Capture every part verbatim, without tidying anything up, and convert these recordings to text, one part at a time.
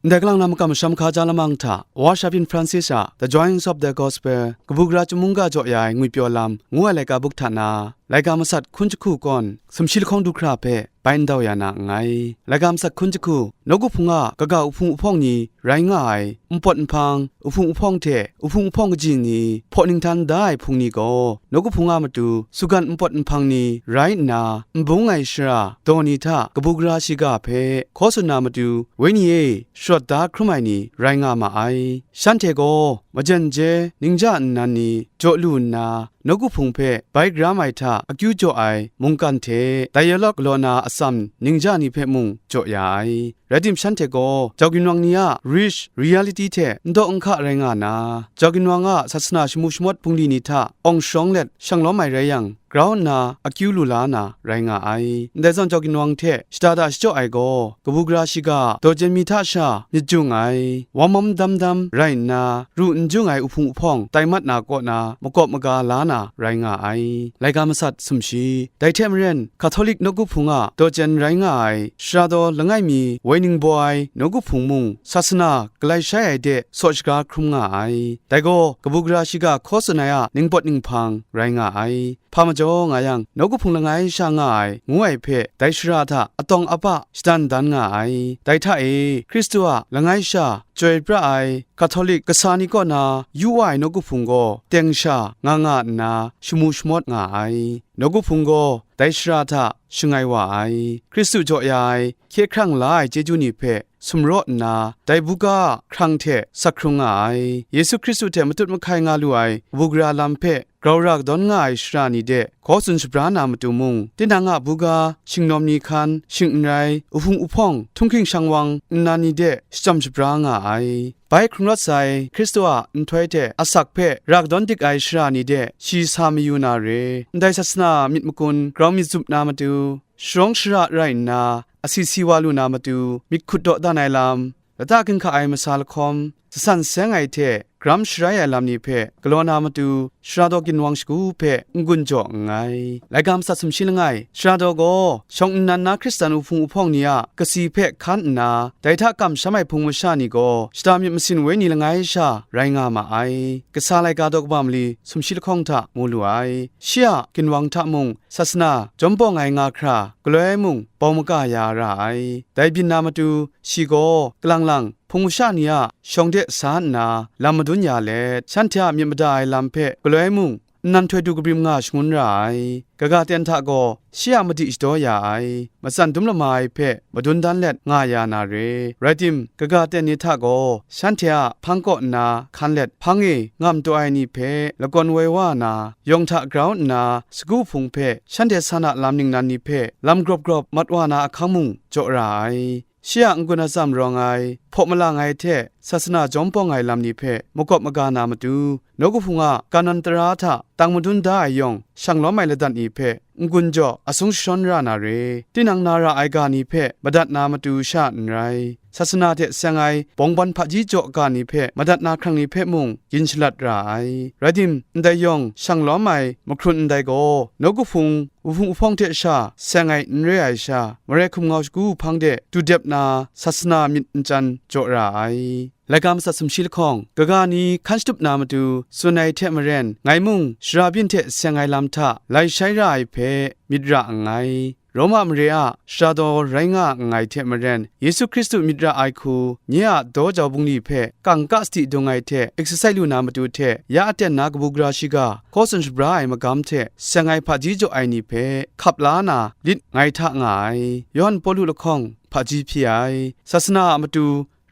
Ndai kalang na makam masham hkaja lamang hta, Wa Shabyin Francis a The Joys of the Gospel, Kabu Gara Chyum Mungga Jaw Ya Ai Ngwipyaw Lam, ngu ai laika buk hta na, laika masat hkun jahku kawn, sumshi lahkawng du hkra hpe bai ndau ya na nngai. Laika masat hkun jahku, nawku hpung a kaga uhpung uhpawng ni rai nga ai, npawt nhpang, uhpung uhpawng hte uhpung uhpawng kaji ni, hpaw ninghtan da ai hpung ni gaw, nawku hpung a matu sugan npawt nhpang ni rai nna, nbung ai shara daw ni hta kabu gara shiga hpe hkaw tsun na matu, Wenyi e, sharawt da hkrum ai ni rai nga ma ai. Shanhte gaw majen je ningja nnan ni jaw lu nna, nawku hpung hpe bai karam ai hta akyu jaw ai mungkan hte, dialogue galaw na atsam ningja ni hpe mung jaw ya ai. Rai tim, shanhte gaw jau ginwang ni a rich reality hte n daw n hka rai nga na, jau ginwang a sasana shamu shamawt bungli ni hta awng sharawng let shang lawm ai rai yang, grau nna akyu lu la na rai nga ai. Ndai zawn jau ginwang hte shada da shachyaw ai gaw, kabu gara shiga a daw jen mi hta sha myit jung ai, wam wam dam dam rai nna, ru n jung ai uhpung uhpawng tai mat na kaw na makawp maga la na rai nga ai. Laika masat sumshi. Dai hte maren, Catholic nawku hpung a daw jen rai nga ai, shara daw langai mi woi ningbaw ai nawku hpung mung, sasana galai shai ai de saw shaga hkrum nga ai. Dai gaw, kabu gara shiga hkaw tsun ai a ningpawt ninghpang rai nga ai. Hpa majaw nga yang, nawku hpung langai sha nga ai, ngu ai hpe, dai shara hta atawng apa shadan dan nga ai. Dai hta e, Hkristu a langai sha chyoi pra ai Catholic kasa ni kaw na yu wa ai nawku hpung gaw teng sha nga nga nna shamu shamawt nga ai. Nawku hpung gaw dai shara hta shangai wa ai. Hkristu jaw ya ai, hkye hkrang la ai chyeju ni hpe sumraw nna, dai buga a hkrang hte sak hkrung nga ai. Yesu Hkristu hte matut mahkai nga lu ai kabu gara lam hpe grau ra kadawn nga ai shara ni de hkaw tsun shabra na matu mung, tinang a buga, shingnawm ni hkan, shing n rai, uhpung uhpawng, htunghking shangwang nnan ni de shachyam shabra nga ai. Bai hkrung rawt sai Hkristu a nhtoi hte asak hpe ra kadawn dik ai shara ni de shi sa mayu na re. Ndai sasana myit makun grau myit zup na matu, sharawng shara rai nna, asi si wa lu na matu, myit hkut dawdan ai lam, lata ginhka ai masa lahkawm, jasan seng ai hte gram sharai ai lam ni hpe galaw na matu, shara daw ginwang shagu hpe n-gun jaw nngai. Laika masat sumshi langai, shara daw gaw shawng nnan na Hkristan uhpung uhpawng ni a kasi hpe hkan nna, dai hta kamsham ai hpung masha ni gaw shada myit masin wenyi langai sha rai nga ma ai. Kasa laika daw kaba mali sumshi lahkawng hta mu lu ai. Shi a ginwang hta mung, sasana jawm bawng ai nga hkra, galoi mung bau maga ya ra ai. Dai byin na matu, shi gaw kalang lang hpung masha ni a shawng de sa nna lam madun ya let, shanhte a myit mada ai lam hpe galoi mung nnan htoi du kabrim nga shangun ra ai. Kaga ten hta gaw shi a madi shadaw ya ai, matsan dum lama ai hpe madun dan let nga ya na re. Rai tim, kaga ten ni hta gaw shanhte a hpang kaw nna hkan let, hpang e ngam taw ai ni hpe lakawn woi wa na, yawng hta grau nna sagu hpung hpe shanhte san a lam ningnan ni hpe lam grawp grawp mat wa na ahkang mung jaw ra ai. Shi a n-gun atsam rawng ai, hpaw malang ai hte sasana jawm bawng ai lam ni hpe makawp maga na matu, nawku hpung a kanan tara hta tang madun da ai yawng, shang lawm ai ladat ni hpe n-gun jaw asung jashawn ra na re. Tinang na ra ai ga ni hpe madat na matu sha n rai, sasana hte seng ai bawngban hpaji jaw ga ni hpe madat na hkrang ni hpe mung yin shalat ra ai. Rai tim, ndai yawng shang lawm ai mahkrun ndai gaw, nawku hpung uhpung uhpawng hte sha seng ai n re ai sha, marai hkum ngau shagu hpang de du dep na sasana myit nchan jaw ra ai. Laika masat sumshi lahkawng, kaga ni hkan shatup na matu tsun ai hte maren, ngai mung shara byin hte seng ai lam hta lai shai ra ai hpe myit ra nngai. Roma mare a shara daw rai nga nngai hte maren, Yesu Hkristu myit ra ai hku, nye a daw jau bungli hpe kangka sadi dung ai hte exercise lu na matu hte, ya aten na kabu gara shiga, hkaw tsun shabra ai magam hte seng ai hpaji jaw ai ni hpe hkap la na lit ngai hta nga ai. Yawhan Pawlu lahkawng hpaji hpyi ai. Sasana a matu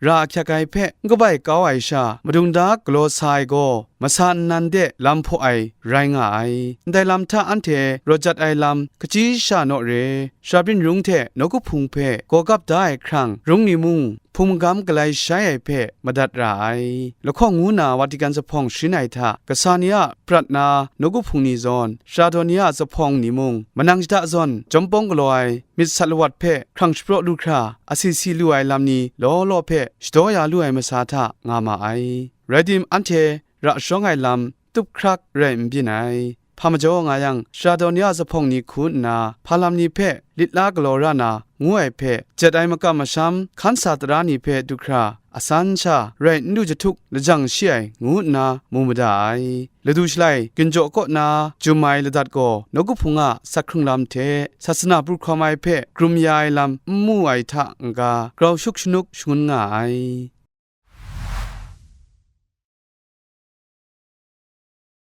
ra ahkyak ai hpe n kabai kau ai sha, madung da galaw sa ai gaw, masa nnan de lam hpaw ai rai nga ai. Ndai lam hta anhte rawt jat ai lam, kaji sha naw re, shara byin rung hte nawku hpung hpe gaw gap da ai hkrang rung ni mung, hpung magam galai shai ai hpe madat ra ai. Lahkawng ngu na Vatican zuphpawng sharin ai hta, kasa ni a prat na nawku hpung ni zawn, shara daw ni a zuphpawng ni mung, manang shada zawn jawm bawng galaw ai myit sat lawat hpe hkrang shapraw lu hkra, asi si lu ai lam ni law law hpe shadaw ya lu ai masa hta nga ma ai. Rai tim, anhte ra sharawng ai lam tup hkrak rai n byin ai. Hpa majaw nga yang, sara daw ni a zuphpawng ni hku nna, hpa lam ni hpe lit la galaw ra na, ngu ai hpe, jet ai makam masham, hkan sa tara ni hpe du hkra, asan sha rai n du jahtuk lajang shi ai, ngu nna mu mada ai. Ladu shalai, ginjaw kaw na jum ai ladat gaw, nawku hpung a sak hkrung lam hte, sasana pru hkawm ai hpe krum ya ai lam n mu ai hta n-ga, grau shuk shanuk shangun nga ai.